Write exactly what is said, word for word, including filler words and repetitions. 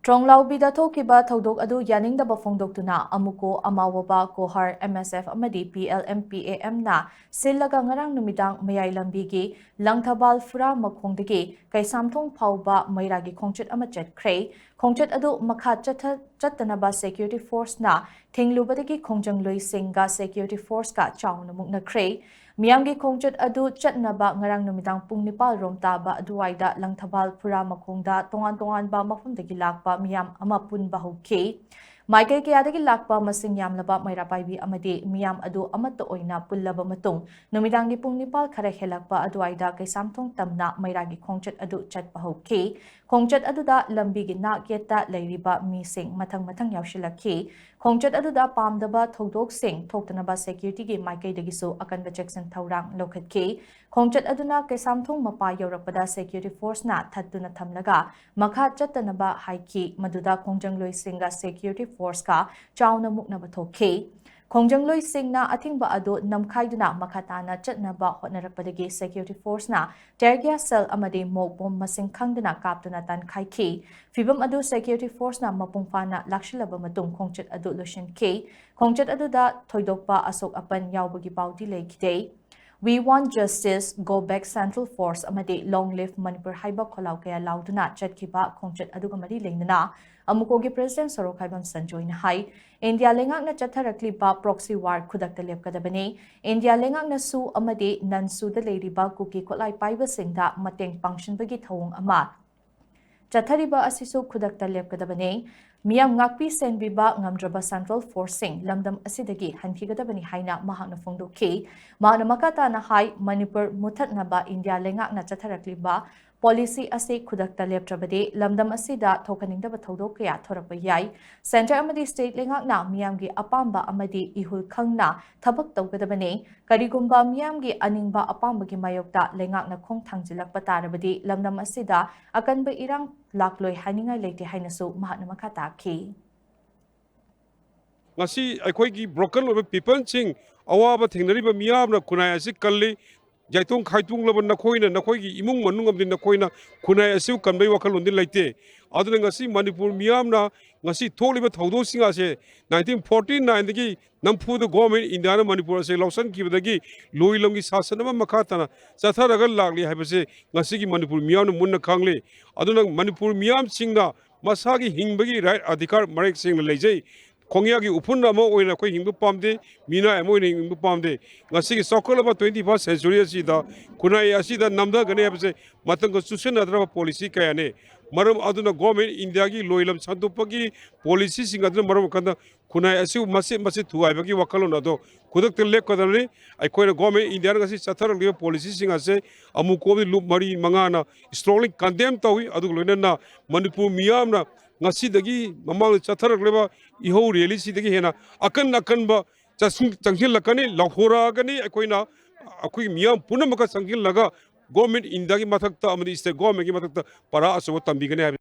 ꯇ꯭ꯔꯣꯡꯂꯥꯎꯕꯤꯗ ꯊꯣꯛꯈꯤꯕ ꯊꯧꯗꯣꯛ ꯑꯗꯨ ꯌꯥꯅꯤꯡꯗꯕ ꯐꯣꯡꯗꯣꯛꯇꯨꯅ ꯑꯃꯨꯀꯣ ꯑꯃꯥꯋꯣꯕꯥ ꯀꯣꯍꯔ, M S F ꯑꯃꯗꯤ P L M P A M ꯅ ꯁꯤꯜꯂꯒ ꯉꯔꯥꯡ ꯅꯨꯃꯤꯗꯥꯡ ꯃꯌꯥꯏ ꯂꯝꯕꯤꯒꯤ ꯂꯪꯊꯕꯥꯜ ꯐꯨꯔꯥ ꯃꯈꯣꯡꯗꯒꯤ ꯀꯩꯁꯥꯝꯊꯣꯡ ꯐꯥꯎꯕ ꯃꯩꯔꯥꯒꯤ ꯈꯣꯡꯆꯠ ꯑꯃ ꯆꯠꯈ꯭ꯔꯦ꯫ ꯈꯣꯡꯆꯠ ꯑꯗꯨ ꯃꯈꯥ ꯆꯠꯊ-, ꯆꯠꯇꯅꯕ security force ꯅ ꯊꯤꯡꯂꯨꯕꯗꯒꯤ ꯈꯣꯡꯖꯪꯂꯣꯏꯁꯤꯡꯒ security force ꯀ ꯆꯥꯎꯅ ꯃꯨꯛꯅꯈ꯭ꯔꯦ꯫ ꯃꯤꯌꯥꯝꯒꯤ ꯈꯣꯡꯆꯠ ꯑꯗꯨ ꯆꯠꯅꯕ ꯉꯔꯥꯡ ꯅꯨꯃꯤꯗꯥꯡ ꯄꯨꯡ ꯅꯤꯄꯥꯜ ꯔꯣꯝ ꯇꯥꯕ ꯑꯗꯨꯋꯥꯏꯗ ꯂꯪꯊꯕꯥꯜ ꯐꯨꯔꯥ ꯃꯈꯣꯡꯗ ꯇꯣꯉꯥꯟ ꯇꯣꯉꯥꯟꯕ ꯃꯐꯝꯗꯒꯤ ꯂꯥꯛꯄ ꯃꯤꯌꯥꯝ ꯑꯃ ꯄꯨꯟꯕ ꯍꯧꯈꯤ꯫ ꯃꯥꯏꯀꯩ ꯀꯌꯥꯗꯒꯤ ꯂꯥꯛꯄ ꯃꯁꯤꯡ ꯌꯥꯝꯂꯕ ꯃꯩꯔꯥ ꯄꯥꯏꯕꯤ ꯑꯃꯗꯤ ꯃꯤꯌꯥꯝ ꯑꯗꯨ ꯑꯃꯠꯇ ꯑꯣꯏꯅ ꯄꯨꯜꯂꯕ ꯃꯇꯨꯡ, ꯅꯨꯃꯤꯗꯥꯡꯒꯤ ꯄꯨꯡ ꯅꯤꯄꯥꯜ ꯈꯔ ꯍꯦꯜꯂꯛꯄ ꯑꯗꯨꯋꯥꯏꯗ ꯀꯩꯁꯥꯝꯊꯣꯡ ꯇꯝꯅ ꯃꯩꯔꯥꯒꯤ ꯈꯣꯡꯆꯠ ꯑꯗꯨ ꯆꯠꯄ ꯍꯧꯈꯤ꯫ ꯈꯣꯡꯆꯠ ꯑꯗꯨꯗ ꯂꯝꯕꯤꯒꯤ ꯅꯥꯛ ꯌꯦꯠꯇ ꯂꯩꯔꯤꯕ ꯃꯤꯁꯤꯡ ꯃꯊꯪ ꯃꯊꯪ ꯌꯥꯎꯁꯤꯜꯂꯛꯈꯤ꯫ ꯈꯣꯡꯆꯠ ꯑꯗꯨꯗ ꯄꯥꯝꯗꯕ ꯊꯧꯗꯣꯛꯁꯤꯡ ꯊꯣꯛꯇꯅꯕ security ꯒꯤ ꯃꯥꯏꯀꯩꯗꯒꯤꯁꯨ ꯑꯀꯟꯕ ꯆꯦꯛꯁꯤꯟ ꯊꯧꯔꯥꯡ ꯂꯧꯈꯠꯈꯤ꯫ ꯈꯣꯡꯆꯠ ꯑꯗꯨꯅ ꯀꯩꯁꯥꯝꯊꯣꯡ ꯃꯄꯥ ꯌꯧꯔꯛꯄꯗ security force ꯅ ꯊꯠꯇꯨꯅ ꯊꯝꯂꯒ ꯃꯈꯥ ꯆꯠꯇꯅꯕ ꯍꯥꯏꯈꯤ, ꯃꯗꯨꯗ ꯈꯣꯡꯖꯪꯂꯣꯏꯁꯤꯡꯒ security force ꯀ ꯆꯥꯎꯅ ꯃꯨꯛꯅꯕ ꯊꯣꯛꯈꯤ꯫ ꯈꯣꯡꯖꯪꯂꯣꯏꯁꯤꯡꯅ ꯑꯊꯤꯡꯕ ꯑꯗꯨ ꯅꯝꯈꯥꯏꯗꯨꯅ ꯃꯈꯥ ꯇꯥꯅ ꯆꯠꯅꯕ ꯍꯣꯠꯅꯔꯛꯄꯗꯒꯤ security force ꯅ tear gas shell ꯑꯃꯗꯤ smoke bomb ꯃꯁꯤꯡ ꯈꯪꯗꯅ ꯀꯥꯞꯇꯨꯅ ꯇꯥꯟꯈꯥꯏꯈꯤ꯫ ꯐꯤꯚꯝ ꯑꯗꯨ security force ꯅ ꯃꯄꯨꯡ ꯐꯥꯅ ꯂꯥꯛꯁꯤꯜꯂꯕ ꯃꯇꯨꯡ ꯈꯣꯡꯆꯠ ꯑꯗꯨ ꯂꯣꯏꯁꯤꯟꯈꯤ꯫ ꯈꯣꯡꯆꯠ ꯑꯗꯨꯗ ꯊꯣꯏꯗꯣꯛꯄ ꯑꯁꯣꯛ ꯑꯄꯟ ꯌꯥꯎꯕꯒꯤ ꯄꯥꯎꯗꯤ ꯂꯩꯈꯤꯗꯦ꯫ We want justice, go back Central Force ꯑꯃꯗꯤ Long live Manipur ꯍꯥꯏꯕ ꯈꯣꯜꯂꯥꯎ ꯀꯌꯥ ꯂꯥꯎꯗꯨꯅ ꯆꯠꯈꯤꯕ ꯈꯣꯡꯆꯠ ꯑꯗꯨꯒ ꯃꯔꯤ ꯂꯩꯅꯅ ꯑꯃꯨꯀꯣꯒꯤ president ꯁꯣꯔꯣꯛꯈꯥꯏꯕꯝ ꯁꯟꯖꯣꯏꯅ ꯍꯥꯏ, ꯏꯟꯗꯤꯌꯥ ꯂꯩꯉꯥꯛꯅ ꯆꯠꯊꯔꯛꯂꯤꯕ proxy war ꯈꯨꯗꯛꯇ ꯂꯦꯞꯀꯗꯕꯅꯤ꯫ ꯏꯟꯗꯤꯌꯥ ꯂꯩꯉꯥꯛꯅ ꯁꯨ ꯑꯃꯗꯤ ꯅꯟ ꯁꯨꯗ ꯂꯩꯔꯤꯕ ꯀꯨꯀꯤ ꯈꯣꯠꯂꯥꯏ ꯄꯥꯏꯕꯁꯤꯡꯗ ꯃꯇꯦꯡ ꯄꯥꯡꯁꯤꯟꯕꯒꯤ ꯊꯧꯑꯣꯡ ꯑꯃ ꯆꯠꯊꯔꯤꯕ ꯑꯁꯤꯁꯨ ꯈꯨꯗꯛꯇ ꯂꯦꯞꯀꯗꯕꯅꯤ꯫ ꯃꯤꯌꯥꯝ ꯉꯥꯛꯄꯤ ꯁꯦꯟꯕꯤꯕ ꯉꯝꯗ꯭ꯔꯕ Central Force ꯁꯤꯡ ꯂꯝꯗꯝ ꯑꯁꯤꯗꯒꯤ ꯍꯟꯈꯤꯒꯗꯕꯅꯤ ꯍꯥꯏꯅ ꯃꯍꯥꯛꯅ ꯐꯣꯡꯗꯣꯛꯈꯤ꯫ ꯃꯍꯥꯛꯅ ꯃꯈꯥ ꯇꯥꯅ ꯍꯥꯏ, ꯃꯅꯤꯄꯨꯔ ꯃꯨꯊꯠꯅꯕ ꯏꯟꯗꯤꯌꯥ ꯂꯩꯉꯥꯛꯅ ꯆꯠꯊꯔꯛꯂꯤꯕ policy ꯑꯁꯤ ꯈꯨꯗꯛꯇ ꯂꯦꯞꯇ꯭ꯔꯕꯗꯤ ꯂꯝꯗꯝ ꯑꯁꯤꯗ ꯊꯣꯛꯍꯟꯅꯤꯡꯗꯕ ꯊꯧꯗꯣꯛ ꯀꯌꯥ ꯊꯣꯔꯛꯄ ꯌꯥꯏ꯫ Centre ꯑꯃꯗꯤ state ꯂꯩꯉꯥꯛꯅ ꯃꯤꯌꯥꯝꯒꯤ ꯑꯄꯥꯝꯕ ꯑꯃꯗꯤ ꯏꯍꯨꯜ ꯈꯪꯅ ꯊꯕꯛ ꯇꯧꯒꯗꯕꯅꯤ꯫ ꯀꯔꯤꯒꯨꯝꯕ ꯃꯤꯌꯥꯝꯒꯤ ꯑꯅꯤꯡꯕ ꯑꯄꯥꯝꯕꯒꯤ ꯃꯥꯌꯣꯛꯇ ꯂꯩꯉꯥꯛꯅ ꯈꯣꯡ ꯊꯥꯡꯖꯤꯜꯂꯛꯄ ꯇꯥꯔꯕꯗꯤ ꯂꯝꯗꯝ ꯑꯁꯤꯗ ꯑꯀꯟꯕ ꯏꯔꯥꯡ ꯂꯥꯛꯂꯣꯏ ꯍꯥꯏꯅꯤꯡꯉꯥꯏ ꯂꯩꯇꯦ ꯍꯥꯏꯅꯁꯨ ꯃꯍꯥꯛꯅ ꯃꯈꯥ ꯇꯥꯈꯤ꯫ ꯉꯁꯤ ꯑꯩꯈꯣꯏꯒꯤ broken ꯑꯣꯏꯕ peopleꯁꯤꯡ, ꯑꯋꯥꯕ ꯊꯦꯡꯅꯔꯤꯕ ꯃꯤꯌꯥꯝꯅ ꯈꯨꯟꯅꯥꯏ ꯑꯁꯤ ꯀꯜꯂꯤ꯫ ꯌꯥꯏꯇꯣꯡ ꯈꯥꯏꯇꯣꯡꯂꯕ ꯅꯈꯣꯏꯅ, ꯅꯈꯣꯏꯒꯤ ꯏꯃꯨꯡ ꯃꯅꯨꯡ ꯑꯃꯗꯤ ꯅꯈꯣꯏꯅ ꯈꯨꯟꯅꯥꯏ ꯑꯁꯤꯕꯨ ꯀꯟꯕꯒꯤ ꯋꯥꯈꯜꯂꯣꯟꯗꯤ ꯂꯩꯇꯦ꯫ ꯑꯗꯨꯅ ꯉꯁꯤ ꯃꯅꯤꯄꯨꯔ ꯃꯤꯌꯥꯝꯅ ꯉꯁꯤ ꯊꯣꯛꯂꯤꯕ ꯊꯧꯗꯣꯛꯁꯤꯡ ꯑꯁꯦ nineteen forty nineꯗꯒꯤ ꯅꯝꯐꯨꯗ ꯒꯣꯔꯃꯦꯟ ꯏꯟꯗꯤꯌꯥꯅ ꯃꯅꯤꯄꯨꯔ ꯑꯁꯦ ꯂꯧꯁꯤꯟꯈꯤꯕꯗꯒꯤ ꯂꯣꯏ ꯂꯝꯒꯤ ꯁꯥꯁꯟ ꯑꯃ ꯃꯈꯥ ꯇꯥꯅ ꯆꯠꯊꯔꯒ ꯂꯥꯛꯂꯤ ꯍꯥꯏꯕꯁꯦ ꯉꯁꯤꯒꯤ ꯃꯅꯤꯄꯨꯔ ꯃꯤꯌꯥꯝꯅ ꯃꯨꯟꯅ ꯈꯪꯂꯦ꯫ ꯑꯗꯨꯅ ꯃꯅꯤꯄꯨꯔ ꯃꯤꯌꯥꯝꯁꯤꯡꯅ ꯃꯁꯥꯒꯤ ꯍꯤꯡꯕꯒꯤ ꯔꯥꯏꯠ ꯑꯙꯤꯀꯥꯔ ꯃꯔꯦꯛ ꯁꯦꯡꯅ ꯂꯩꯖꯩ꯫ ꯈꯣꯡꯌꯥꯒꯤ ꯎꯐꯨꯟ ꯑꯃ ꯑꯣꯏꯅ ꯑꯩꯈꯣꯏ ꯍꯤꯡꯕ ꯄꯥꯝꯗꯦ, ꯃꯤꯅꯥꯏ ꯑꯃ ꯑꯣꯏꯅ ꯍꯤꯡꯕ ꯄꯥꯝꯗꯦ꯫ ꯉꯁꯤꯒꯤ ꯆꯥꯎꯈꯠꯂꯕ twenty first century ꯑꯁꯤꯗ ꯈꯨꯟꯅꯥꯏ ꯑꯁꯤꯗ ꯅꯝꯊꯒꯅꯤ ꯍꯥꯏꯕꯁꯦ ꯃꯇꯝꯒ ꯆꯨꯁꯤꯟꯅꯗ꯭ꯔꯕ ꯄꯣꯂꯤꯁꯤ ꯀꯌꯥꯅꯤ꯫ ꯃꯔꯝ ꯑꯗꯨꯅ ꯒꯣꯔꯃꯦꯟ ꯏꯟꯗꯤꯌꯥꯒꯤ ꯂꯣꯏꯂꯝ ꯁꯟꯗꯣꯛꯄꯒꯤ ꯄꯣꯂꯤꯁꯤꯁꯤꯡ ꯑꯗꯨꯅ ꯃꯔꯝ ꯑꯣꯏꯔꯀꯥꯟꯗ ꯈꯨꯟꯅꯥꯏ ꯑꯁꯤꯕꯨ ꯃꯆꯦꯠ ꯃꯆꯦꯠ ꯊꯨꯒꯥꯏꯕꯒꯤ ꯋꯥꯈꯜꯂꯣꯟ ꯑꯗꯣ ꯈꯨꯗꯛꯇ ꯂꯦꯞꯀꯗꯕꯅꯤ꯫ ꯑꯩꯈꯣꯏꯅ ꯒꯣꯔꯃꯦꯟ ꯏꯟꯗꯤꯌꯥꯅ ꯉꯁꯤ ꯆꯠꯊꯔꯛꯂꯤꯕ ꯄꯣꯂꯤꯁꯤꯁꯤꯡ ꯑꯁꯦ ꯑꯃꯨꯛ ꯀꯣꯝꯗꯤ ꯂꯨꯞ ꯃꯔꯤ ꯃꯉꯥꯅ strongly condemn ꯇꯧꯏ꯫ ꯑꯗꯨꯒ ꯂꯣꯏꯅꯅ ꯃꯅꯤꯄꯨꯔ ꯃꯤꯌꯥꯝꯅ ꯉꯁꯤꯗꯒꯤ ꯃꯃꯥꯡꯗ ꯆꯠꯊꯔꯛꯂꯤꯕ ꯏꯍꯧ ꯔꯦꯂꯤꯁꯤꯗꯒꯤ ꯍꯦꯟꯅ ꯑꯀꯟ ꯑꯀꯟꯕ ꯆꯪꯁꯤꯜꯂꯛꯀꯅꯤ, ꯂꯥꯎꯊꯣꯔꯛꯑꯒꯅꯤ꯫ ꯑꯩꯈꯣꯏꯅ ꯑꯩꯈꯣꯏꯒꯤ ꯃꯤꯌꯥꯝ ꯄꯨꯝꯅꯃꯛꯀ ꯆꯪꯁꯤꯜꯂꯒ ꯒꯣꯔꯃꯦꯟ ꯏꯟꯗꯤꯌꯥꯒꯤ ꯃꯊꯛꯇ ꯑꯃꯗꯤ ꯁ꯭ꯇꯦꯠ ꯒꯣꯔꯃꯦꯟꯒꯤ ꯃꯊꯛꯇ ꯄꯔꯥ ꯑꯆꯧꯕ ꯇꯝꯕꯤꯒꯅꯤ ꯍꯥꯏꯕ